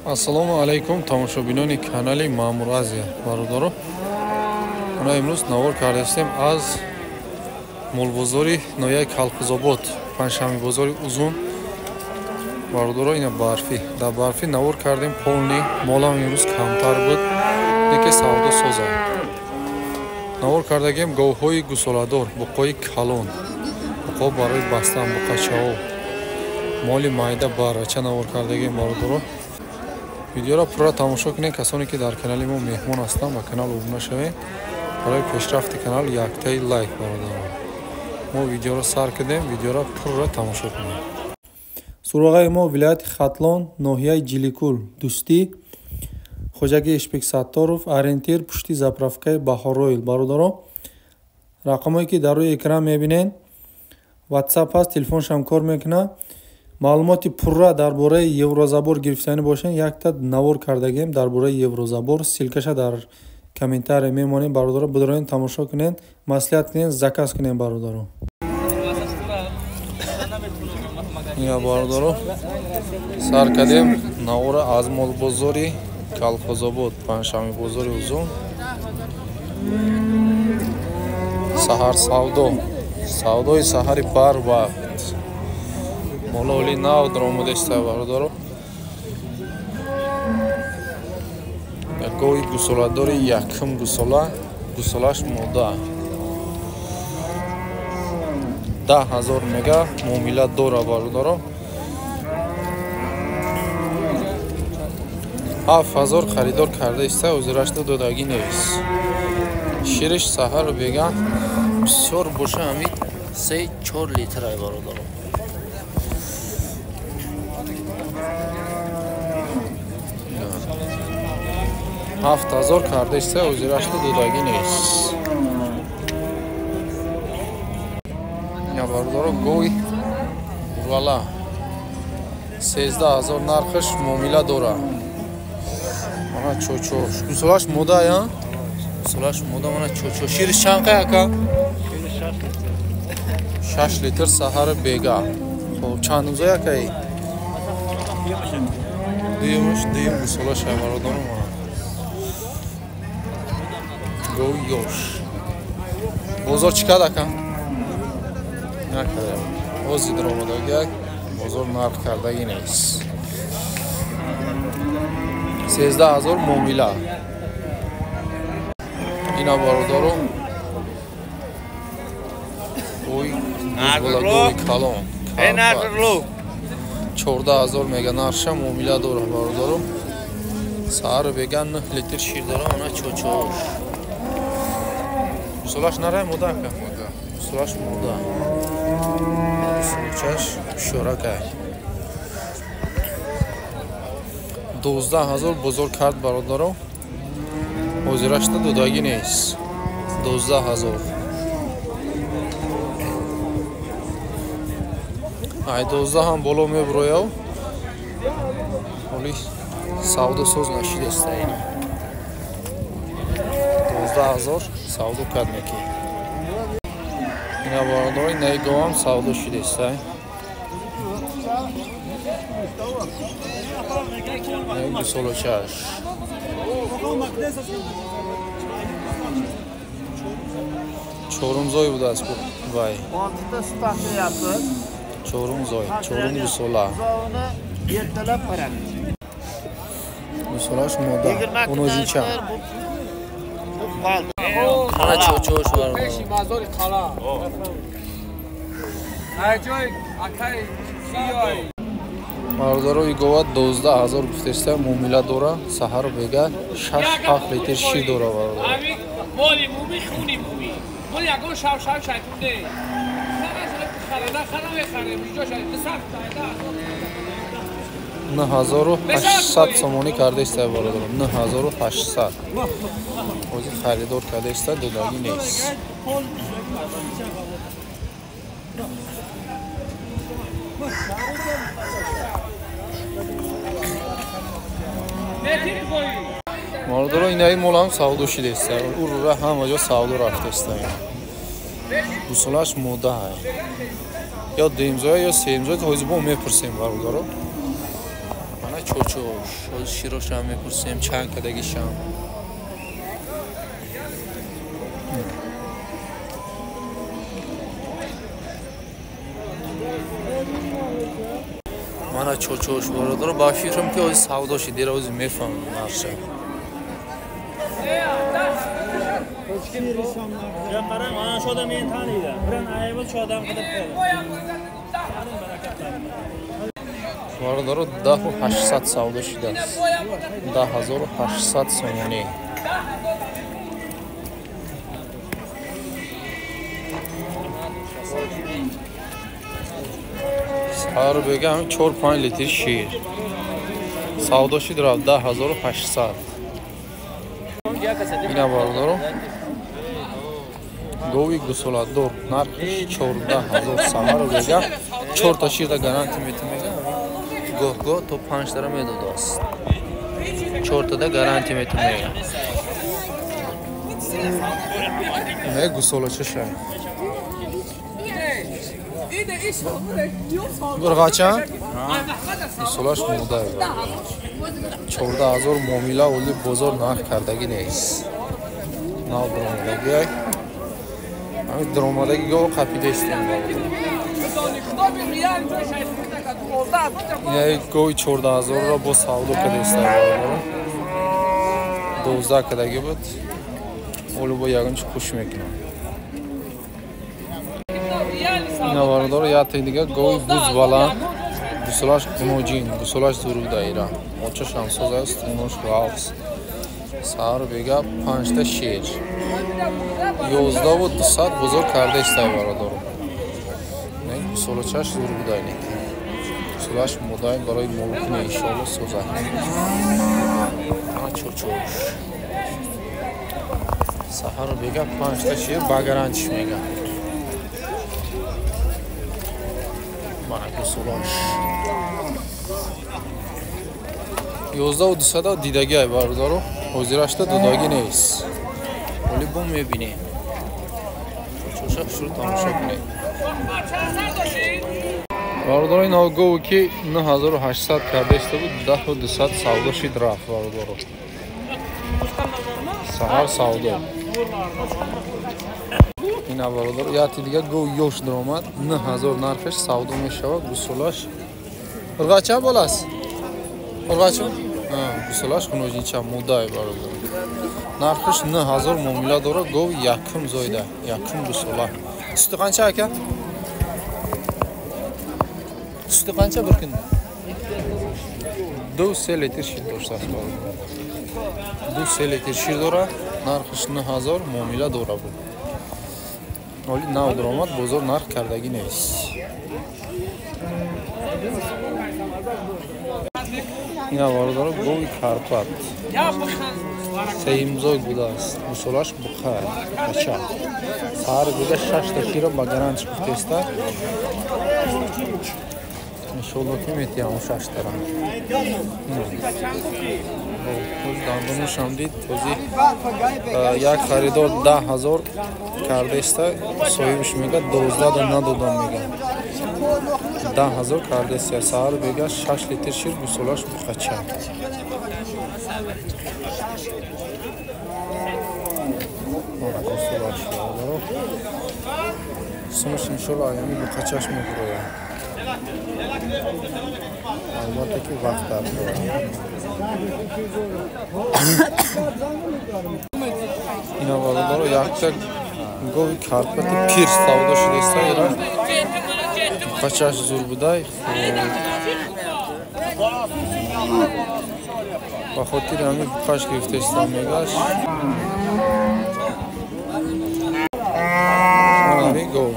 Ассалому алайкум тамошобинони канали Маъмур Азия бародаро. Мо имрӯз навор кардастем аз молбозори ноҳияи Калхозобод, панҷшанбе бозори Узун. Бародаро, ина барфӣ. Дар барфӣ навор кардем полни, молам имрӯз камтар буд, неке савдо соза. Навор кардагем говҳои гусоладор, буқои калон, буқо барои бастан, буқачаҳо, моли майда барача навор кардагем бародаро. Видеоро пурра тамошо кунед. Касоне ки дар канали мо меҳмон ҳастанд, ба канал обуна шавед. Барои пешрафти канал яктаи лайк бародарон. Мо видеоро сар кардем, видеоро пурра тамошо кунед. Суроғаи мо вилояти Хатлон, ноҳияи Ҷиликул, Дӯстӣ, Хоҷаги Ишбек Сатторов, ориентир пушти заправкаи Баҳоройл. Бародарон, рақамое ки дар рӯи экран мебинед, WhatsApp ҳаст, телефоншам кор мекунад. Маълумоти пурра дар бораи еврозабор гирифтанӣ бошед, якта навор кардагем дар бораи еврозабор, ссилкаша дар комментария мемонем бародаро, бидорен тамошо кунед, маслиҳат кунед, заказ кунед бародаро. Ина бародаро, сар кардем навора аз молбозори Калхозобод, панҷшанбе бозори Узун. Саҳар савдо, савдои саҳари барвақт. Мололи нав даромадаст бародаро. Гови гусоладори якум гусола, гусолаш мода. 10,000 мега муомила дора бародаро. 7,000 харидор карда иста, узрашта додагӣ нест. Шириш саҳару бега бисёр боша, ҳамин 3-4 литр ай бародаро. 7,000 карда иста, узрашта додагӣ нест. Я бародаро, гови урвала 13,000 нархаш муомила дора. Мана чочош. Гусолаш мода я? Гусолаш мода, мана чочош. Шириш чанд қай ака? 6 литр саҳар бега. Хоб, чанд рӯза акаи? Дуюмаш, дуюм гусолаш ай бародаро мана. Гови ёш. Бозор чӣ кард ака? Накард. Ози даромадагӣ, бозор нарх кардагӣ нест. 13,000 муомила. Ина бародаро, ой гузбола гови калон. 14,000 мега нарша муомила дора бародаро. Саҳар бега 9 литр шир дора, она чочош. Гусолаш нарай мода ака? Гусолаш мода. Гусолчаш шоракай. 12,000 бозор кард бародаро. Ҳозирашта додагӣ нест. 12,000. Ай 12 ҳам боло меброяв. Ҳоли савдо соз нашидаст ина. 12,000 савдо кард неки. Ина бародаро, инаи говам савдо шидаст. Гусолочаш. Чорум зой будааст вай. Чорум зой, чорум гусола. Гусолаш мода, онозича. Ана чочош бародаро. Бародаро, игова 12,000 гуфтеста муомила дора, саҳару бега 6-7 литр шир дора бародаро. Моли муми хуни муми. Моли ягон шав шав шайтун не. Хара хара мехарем, иҷо шай 9800 сомонӣ карда иста бародаро, 9800. Ҳозир харидор карда иста, додагӣ нест. Бародаро, инаи молам савдо шидаст. Ура ҳама ҷо савдо рафтаст. Гусолаш мода. Ё дуюмзоя, ё сеюмзоя, ҳозир бо мепурсем бародаро. Мана чочош. Ҳозир широшам мепурсем чанд кадагишам. Мана чочош бародаро, ба фикрам ки ҳозир савдо шид, дера ҳозир мефаҳмам нархша. Ana shu odam meni taniydi. Biron aybi shu odam qilib qo'ydi. Бародаро 10800 савдо шудааст. 10800 сомонӣ. Сар бегам 4-5 литр шир. Савдо шуд рафт 10800. Ина бародаро гови гусоладор нархиш 14000 саҳару бега 4 та ширда гарантия метимега. Гоҳ-гоҳ то 5 тара медодааст. 4 тада гарантия метимега. Не гусолачаша. Бурғача? Гусолаш муда. 14000 муомила оли бозор нарх кардагӣ нест. Нав баромадагӣ. Ҳамин даромадаги гов қапидаистем. Ин гови 14000-ро бо савдо кадаистем. 12 кадаги буд. Олу бо ягон чи хуш мекунам. Ина бародаро яте дига гови буз баланд, гусолаш гуноҷин, гусолаш зуруг даира. Очаш ҳамсоз аст, инош ғафс. Саҳар бега 5 та шир. 11200 бозор кардаистай бародаро. Гусолачаш зур будай нек. Гусолаш мудай барои молкуне иншоалло созад. Ана чочош. Саҳар бега 5 та шир ба гарантиш мега. Мана гусолаш. 11200 дидагӣ ай бародаро. Ҳозирашта додагӣ нест. Оли бо мебинем. Чочоша хушрӯ тамошо кунед. Бародаро ин гове ки 9800 кардаиста буд, 10200 савдо шид рафт бародаро. Саҳар савдо. Ина бародаро яти дига гов ёш даромад, 9000 нархаш савдо мешавад, гусолаш. Урғача болас? Урғача? Гусолаш хуножинча мудай бародаро. Нархаш 9000 муомила дора, гов якум зоида, якум гусола. Сути қанча ака? Сути қанча bir kunda? 2-3 литр шир доштааст бародаро. 2-3 литр шир дора, нархаш 9000 муомила дора буд. Оли нав даромад, бозор нарх кардагӣ нест. Ина бародаро гови Карпат. Сеюмзой будааст. Гусолаш буқа, бача. Саҳар бега 6 та широ ба гарантиш гуфтеста. Иншоалло ки метиҳам 6 тара. Боз дандонушам дид, този як харидор 10000 кардаиста, соҳибаш мега 12 да надодам мега. 10000 кардаиста, саҳар бега 6 литр шир гусолаш буқача. Гусолаш бародаро. Сумаш иншоалло аями буқачаш мебурояд. Албатта ки вақт дар дорад. Ина бародаро якта гови Карпати пир савдо шудааст, ира буқачаш зур будай. Ба хотири ҳамин буқаш гирифтаистам мегаш. Ҳамин гов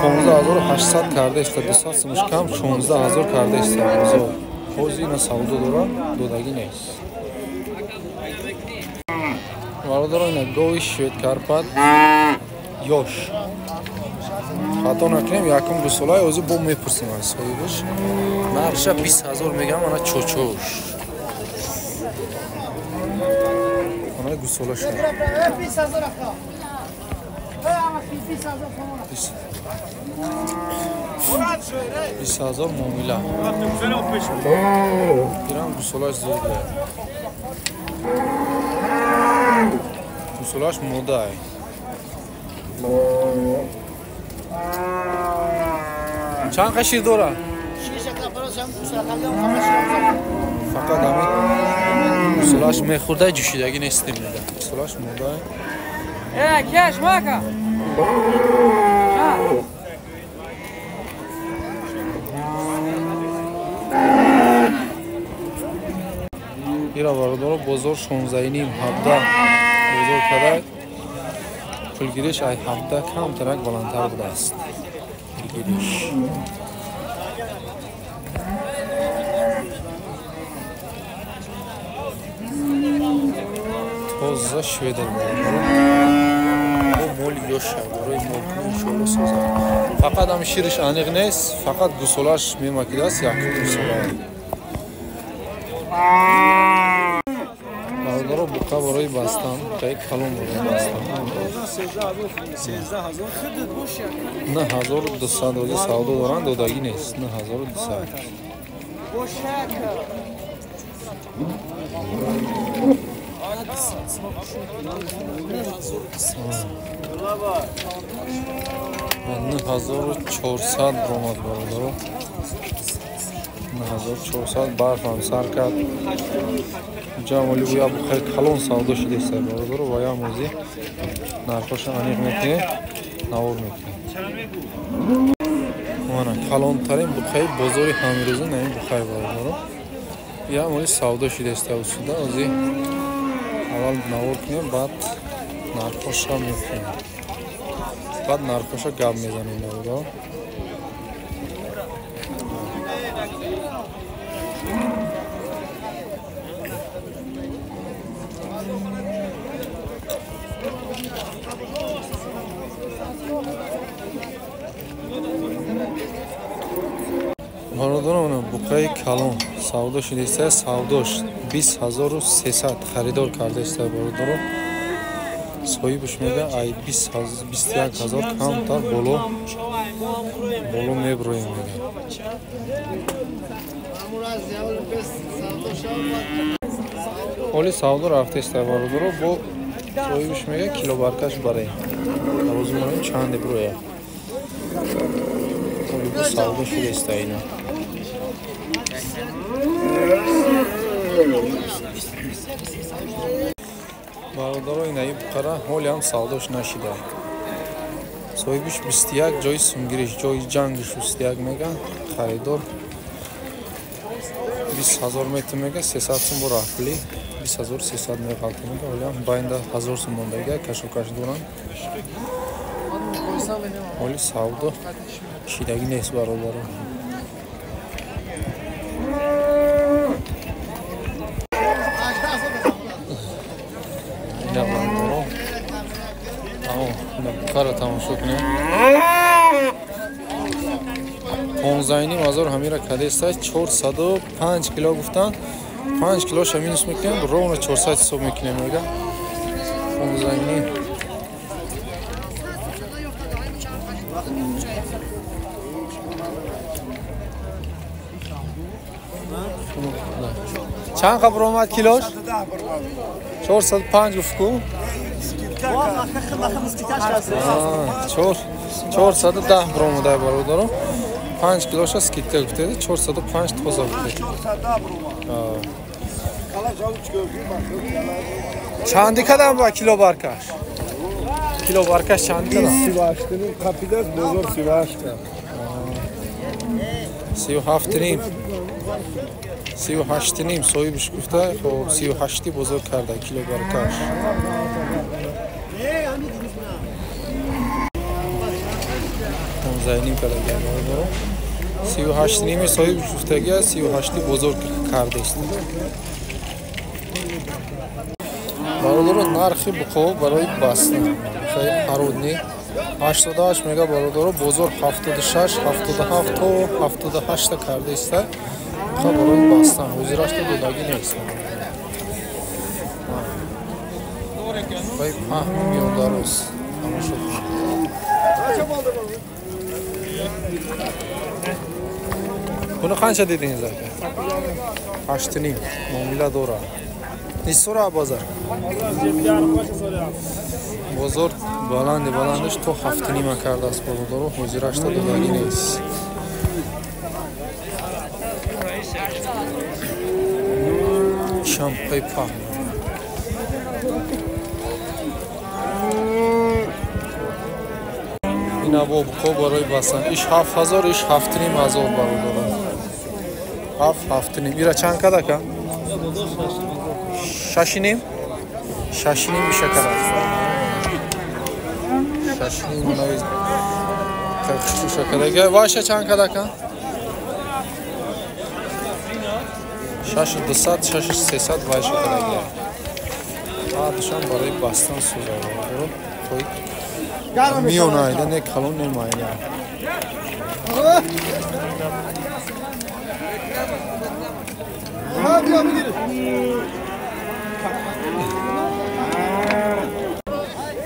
15800 кардаиста, 200 сумаш кам 16000 кардаиста бозор. Ҳозир ина савдо дора, додагӣ нест. Бародаро ина гови швед Карпат ёш. Хато накунем, якум гусолаи ҳозир бо мепурсем аз соҳибаш. Нархша 20000 мегам, ана чочош. Ана гусолаша. 20,000 муомила. Ирам гусолаш зуд буда. Гусолаш модай. Чанд қа шир дора? Фақат ҳамин гусолаш мехӯрда, ҷӯшидагӣ нестем мега. Гусолаш модай. Э, кеш мака. Ира бародаро бозор 16.5 17 бозор карда, пулгириш ай 17 камтарак баландтар будааст. Пулгириш. Тоза шведер бародаро. Бо моли ёша барои молкунӣ иншоалло созад. Фақат ҳам шириш аниқ нест, фақат гусолаш мемакидааст, як гусола. Бародаро буқа барои бастан, буқаи калон барои бастан. 9200 ози савдо доранд, додагӣ нест. 9200. 9400 ромад бародаро. 9400 барфам сар кард. Ҷамоли буя бухари калон савдо шудеста бародаро ва ям ози нархоша аниқ мекунем, навор мекунем. Мана калонтарин бухаи бозори ҳамирӯза на ин бухаи бародаро. Ям ози савдо шудеста усуда ози аввал навор кунем, баъд нархоша мекунем. Баъд нархоша гап мезанем бародаро. Бародарон, буқаи калон савдо шудааст, савдош 20300 харидор кардааст бародарон. Соҳибаш мега ай 21000 камтар боло боло меброем мега. Оли савдо рафтааст бародарон, бо соҳибаш мега кило баркаш барем. Рӯз монем чанде броя. Оли бо савдо шудааст ина. Бародаро инаи буқара ҳоле ҳам савдош нашида. Соҳибиш 21 ҷои сумгириш, ҷои ҷангиш 21 мега, харидор 20000 метр мега, 300 сум бо раҳпулӣ 20300 меғалта мега, ҳоле ҳам байнда 1000 сум мондагиа, кашокаш доранд. Ҳоли савдо шидагӣ нест бародаро. Буқара тамошо кунем. 15,5 ҳамира кадеста 405 кило гуфтанд. 5 килоша минус мекунем, ровно 400 ҳисоб мекунем мега. 15,5. Чанд қабр омад килош? 405 гуфт ку? 410 бромудай бародаро. 5 килоша скидка гуфтед, 405 тоза гуфтед. Чанди кадам ба кило баркаш? Кило баркаш чанди кадам? 38 қапидас бозор 38 ка. 37.5. 38.5 соҳибаш гуфта, хоб 38 бозор карда кило баркаш. 15.5 када бародаро. 38.5 соҳиб гуфтагия 38 бозор кардааст. Бародаро нархи буқо барои бастан. Хеле пародни 88 мега бародаро бозор 76, 77 то 78 та кардааст. Буқа барои бастан. Ҳозираш то додагӣ нест. Бай паҳм миёндароз. Тамошо кунед. Buni qancha dedingiz aka? 8.5 muomala дорад. Necha so'ra bozor? Бозор баланди баландаш то 7.5 кардааст бародаро, ҳозираш то додагӣ нест. Шампай паҳн. Ин або барои бастан. Иш 7000, иш 7500 бародаро. 7 7.5. Ира чанд кад ака? 6.5. 6.5 иша кад аст. 6.5 мунави қирқуша кадага. Ваша чанд кад ака? 6200, 6300 вайша кадага. Ҳардушам барои бастан сӯза бародаро. Қой миёнайда не калон не майда.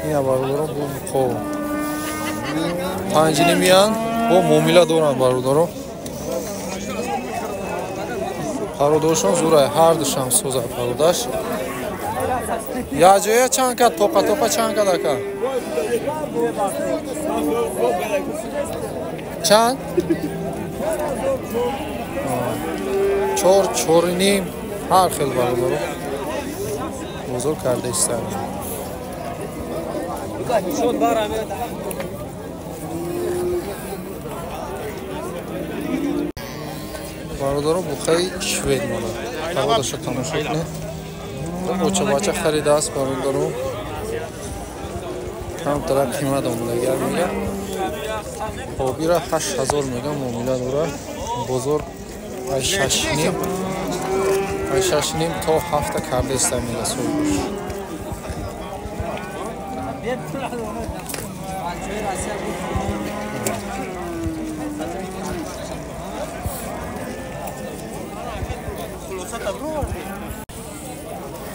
Ина бародаро бу буқо 5.5 бо муомила доранд бародаро. Пародошон зурай, ҳардушам сӯза пародаш. Яҷоя чанд кад, тоқа тоқа чанд кад ака? Чанд? 4 4.5 ҳар хел бародаро. Бозор карда истанд. Бародаро бухаи швед мона. Пародаша тамошо кунед. Боча бача харидааст бародаро. Камтара қимат омадагар мега. Обира 8000 мега муомила дорад. Бозор аз 6.5 то 7 карда иста мега соҳибаш.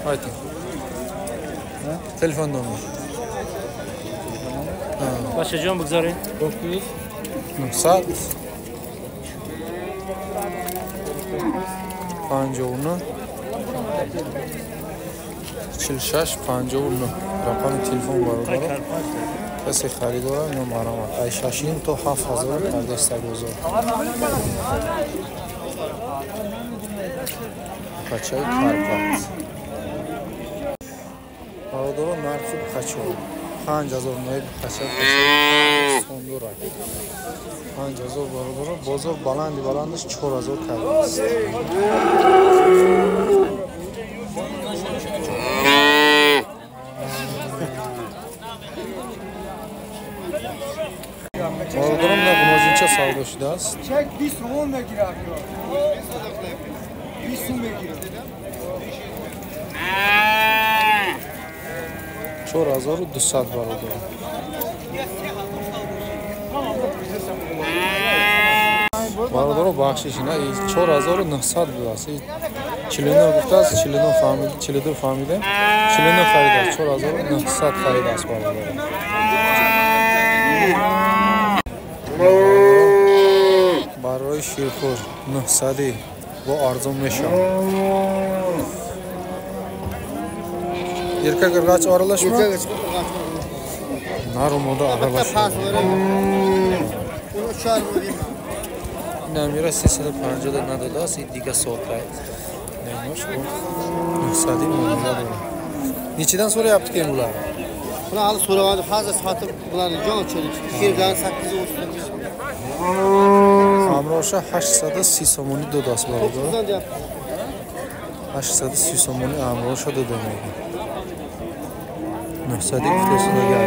Haydi. Telefon номер. Бачаҷон бигзоред. 9 900 59 46 59 рақами телефон бародаро. Касе харидора ино марамат. Ай 6.5 то 7000 карда иста бозор. Бачаи Карпат. Бародаро нархи бухачо 5000 нои бухача сондура 5000 бародаро. Бозор баланди баландаш 4000 кардааст. Бародаро мына гумозинча савдо шудааст. Чек 20 сомон мегирад. 20 сом мегирад. 4200 бародаро. Бародаро бахшиш ина 4900 будааст. 49 гуфтааст, 49 фаҳмид, 42 фаҳмидем. 49 харидааст, 4900 харидааст бародаро. Барои ширхӯр 900 бо арзон мешавад. Erkak ırg'ach aralashma? Nar moda aralashma. Намира 350 надодааст, ин дига соата. Немош бо 900 муомила дорад. Nechidan so'rayapti keyin ular? Ular hali so'ramadi, hozir sotib bularni jon cho'lik. Shirgan 830. Ҳамроҳша 830 сомонӣ додааст бародар. 830 сомонӣ ҳамроҳша дода мегӯяд. 900 гуфтасудагар.